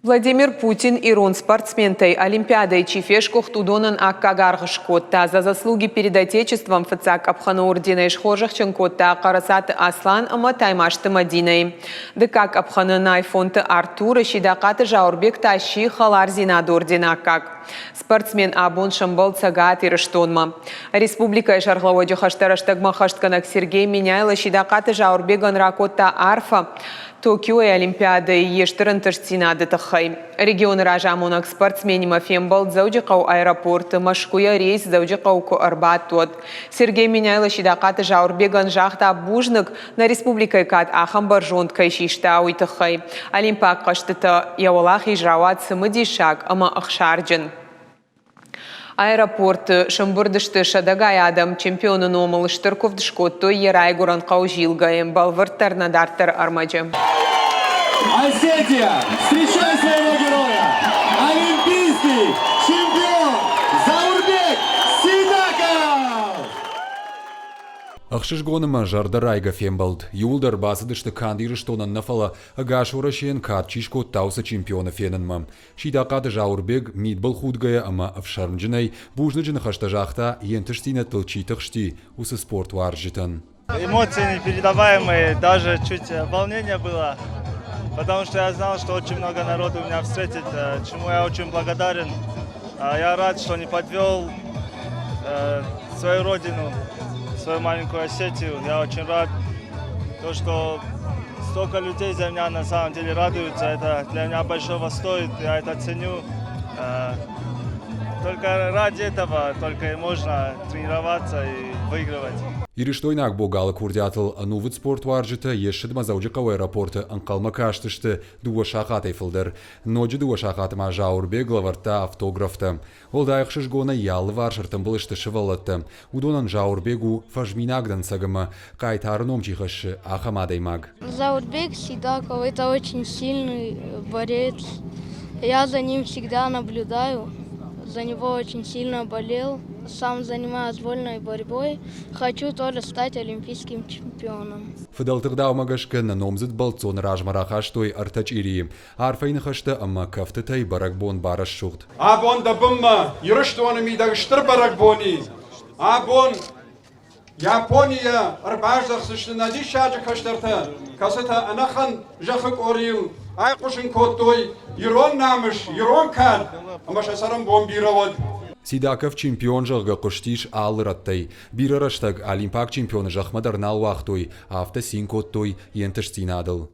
Владимир Путин ирон спортсментӕй Олимпиадӕйы чи фесгуыхт, уыдонӕн аккаг аргъ скодта. За заслуги перед Отечеством фыццаг къӕпхӕны орденӕй схорзӕхджын кодта Хъӕрӕцаты Аслан ӕмӕ Таймазты Мӕдинӕйы. Дыккаг къӕпхӕны Найфонты Артуры Сидахъаты Зауырбег та сси Хӕлардзинады ордены аккаг. Спортсмен абон сӕмбӕлд Цӕгат Ирыстонмӕ. Республикӕйы сӕргълӕууӕджы хӕстӕ рӕстӕгмӕ ӕххӕстгӕнӕг Сергей Меняйло Сидахъаты Зауырбегӕн ракодта арфӕ. Токиойы Олимпиадӕйы йе стыр ӕнтыстдзинады тыххӕй. Регионы разамонӕг спортсменимӕ фембӕлд Дзӕуджыхъӕуы аэропорты Мӕскуыйӕ рейс Дзӕуджыхъӕуы куы ӕрбадт, уӕд. Сергей Меняйло Сидахъаты Зауырбегӕн загъта бузныг, нӕ республикӕйы кад ахӕм бӕрзонд кӕй систа, уый тыххӕй. Олимпаг хъӕзтыты йӕ уӕлахиз рауад цымыдисаг ӕмӕ ӕхсарджын. Аэропорты сӕмбырд сты сӕдӕгай адӕм. Чемпионы номыл стыр куывд скодтой йӕ райгуырӕн хъӕу Зилгӕйы. Бӕлвырддӕр нӕ дарддӕры ӕрмӕджы. Осетия, встречай своего героя! Олимпийский чемпион Заурбек Сидаков! Ӕхсызгон ӕмӕ зӕрдӕрайгӕ фембӕлд. Иууылдӕр бацыдысты канд Ирыстонӕн нӕ, фӕлӕ ӕгас Уӕрӕсейӕн кад чи скодта, уыцы чемпионы фенынмӕ. Сидахъаты Зауырбег мидбылхудгӕйӕ ӕмӕ ӕфсӕрмджынӕй бузныджы ныхӕстӕ загъта, йе нтыстдзинӕдтыл чи тыхсти, уыцы спортуарзджытӕн. Эмоции непередаваемые, даже чуть волнение было, потому что я знал, что очень много народу меня встретит, чему я очень благодарен. Я рад, что не подвел свою родину, свою маленькую Осетию. Я очень рад, то, что столько людей за меня на самом деле радуются. Это для меня большого стоит, я это ценю. Только ради этого только и можно тренироваться и выигрывать. Ирыстойнаг богалы курдиатыл ӕнувыд спортуарзджытӕ йе ссыдмӕ Дзӕуджыхъӕуы аэропорты ӕнхъӕлмӕ кастысты дыууӕ сахатӕй фылдӕр. Ноджы дыууӕ сахаты ма Зауырбег лӕвӕрдта автографтӕ. Уӕлдай ӕхсызгонӕй йӕ алыварс ӕртымбыл сты сывӕллӕттӕ. Уыдонӕн Зауырбег у фӕзминаг дӕнцӕг ӕмӕ, хъайтары ном чи хӕссы, ахӕм адӕймаг. Заурбек Сидаков – это очень сильный борец. Я за ним всегда наблюдаю. За него очень сильно болел. Сам занимаюсь вольной борьбой. Хочу тоже стать олимпийским чемпионом. Фыдӕлты гъдаумӕ гӕсгӕ нӕ номдзыд бӕлццоны размӕ рахастой ӕртӕ чъирийы. Арфӕйы ныхӕстӕ ӕмӕ кӕфтытӕй бӕрӕгбон барӕсугъд. Абон дӕ бынмӕ Ирыстоны мидӕг стыр бӕрӕгбон и. Абон Японийӕ ӕрбаздӕхдзысты нӕ диссаджы кӕстӕртӕ, кӕцытӕ ӕнӕхъӕн зӕххы къорийыл айхъуысын кодтой ирон намыс, ирон кад ӕмӕ сӕ цӕрӕнбон бирӕ уӕд. Сидаков чемпион, зӕгъгӕ, хъуыстис алы рӕттӕй. Бирӕ рӕстӕг олимпаг чемпионы зӕхмӕ дӕр нал уагътой, афтӕ цин кодтой йе нтыстдзинадыл.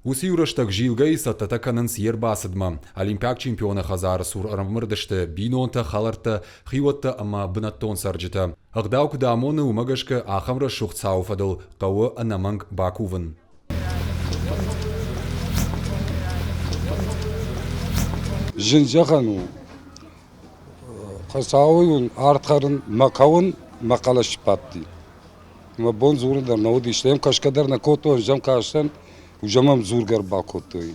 Уыцы-иу рӕстӕг Зилгӕйы цӕттӕтӕ кӕнынц йе рбацыдмӕ. Олимпиаг чемпионы хӕдзары цур ӕрӕмбырд сты бинонтӕ, хӕлӕрттӕ, хиуӕттӕ ӕмӕ бынӕттон цӕрджытӕ. Ӕгъдау куыд амоны, уымӕ гӕсгӕ ахӕм рӕсугъд цауы фӕдыл хъӕуы ӕнӕмӕнг бакувын. Зын зӕгъӕн у, Хуыцауы уын ард хӕрын, мӕ кӕуын мӕ хъӕлӕс сбадти. Мӕ бон дзурын дӕр нӕ уыди, стӕй йӕм кӕсгӕ дӕр нӕ кодтон, ӕз ӕм кастӕн, уже мӕм дзургӕ ӕрбакодтой.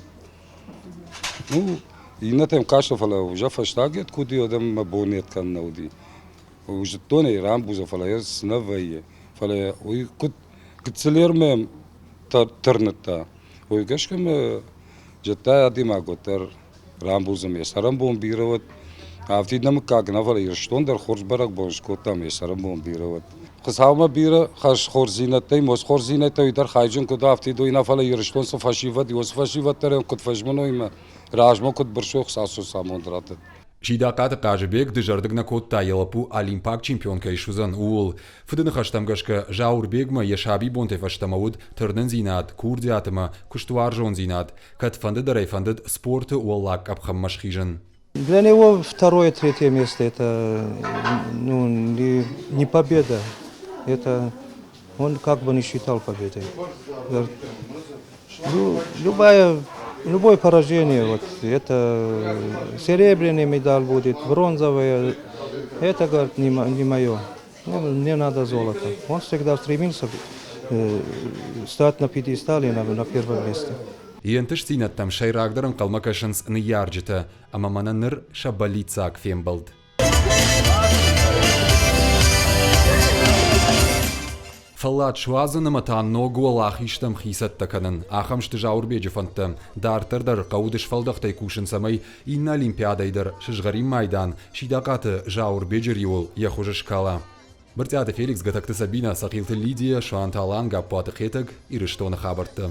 Ну, иннӕтӕм кастӕн, фӕлӕ уже фӕстаг йед куы уыди, уӕд ӕм мӕ бон йед кӕнын нӕ уыди. Зыдтон ӕй, рамбуза, фӕлӕ йӕ цы нӕ вӕййы. Фӕлӕ уый куыд гыццылӕр мӕм тырныдта, уый гӕсгӕ мӕ зыдта адӕймаг уӕддӕр рамбулдзӕн йӕ цӕрӕнбон бирӕ уӕд. Афтид нӕ мыггаг нӕ, фӕлӕ Ирыстон дӕр хорз бӕрӕгбон скодтам, йӕ цӕрӕнбон бирӕ уӕд. Хуыцаумӕ бирӕ хӕс хорздзинӕдтӕй, мос хорздзинӕдтӕй дӕр хайджын куыд афтид уый нӕ, фӕлӕ Ирыстон цы фӕсивӕд, уыцы фӕсивӕд дӕр куыд фӕзмыной ӕмӕ размӕ куыд бырсой, Хуыцау сын амонд раттӕд. Сидахъаты Хъазыбег дызӕрдыг нӕ кодта, йӕ лӕппу олимпаг чемпион кӕй суыдзӕн, ууыл. Фыды ныхӕстӕм гӕсгӕ, Зауырбегмӕ йӕ сабибонтӕй фӕстӕмӕ уыд тырнындзинад, курдиат ӕмӕ куыстуарзондзинад. Кӕдфӕнды дӕр ӕй фӕндыд спорты уӕллаг къӕпхӕнмӕ схизын. Для него второе, третье место это ну, не, не победа. Это он как бы не считал победой. Ну, любая, любое поражение, вот, это серебряный медаль будет, бронзовая, это, говорит, не, не мое. Ну, мне надо золото. Он всегда стремился стать на пьедестале на, на первом месте. Йе нтыстдзинӕдтӕм сӕйрагдӕр ӕнхъӕлмӕ кӕсынц ныййарджытӕ, ӕмӕ мӕнӕ ныр сӕ бӕллиццаг фембӕлд. Фӕллад суадзын ӕмӕ та ног уӕлахизтӕм хи цӕттӕ кӕнын. Ахӕм сты Зауырбеджы фӕндтӕ. Дарддӕр дӕр хъӕуы дысфӕлдӕхтӕй кусын, цӕмӕй иннӕ Олимпиадӕйы дӕр сызгъӕрин майдан Сидахъаты Зауырбеджы риуыл йӕ хуыз скала. Брытъиаты Феликс, Гӕтӕгты Сабинӕ, Цӕхъилты Лидия, Суанты Алан, Гаппуаты Хетӕг, Ирыстоны хабӕрттӕ.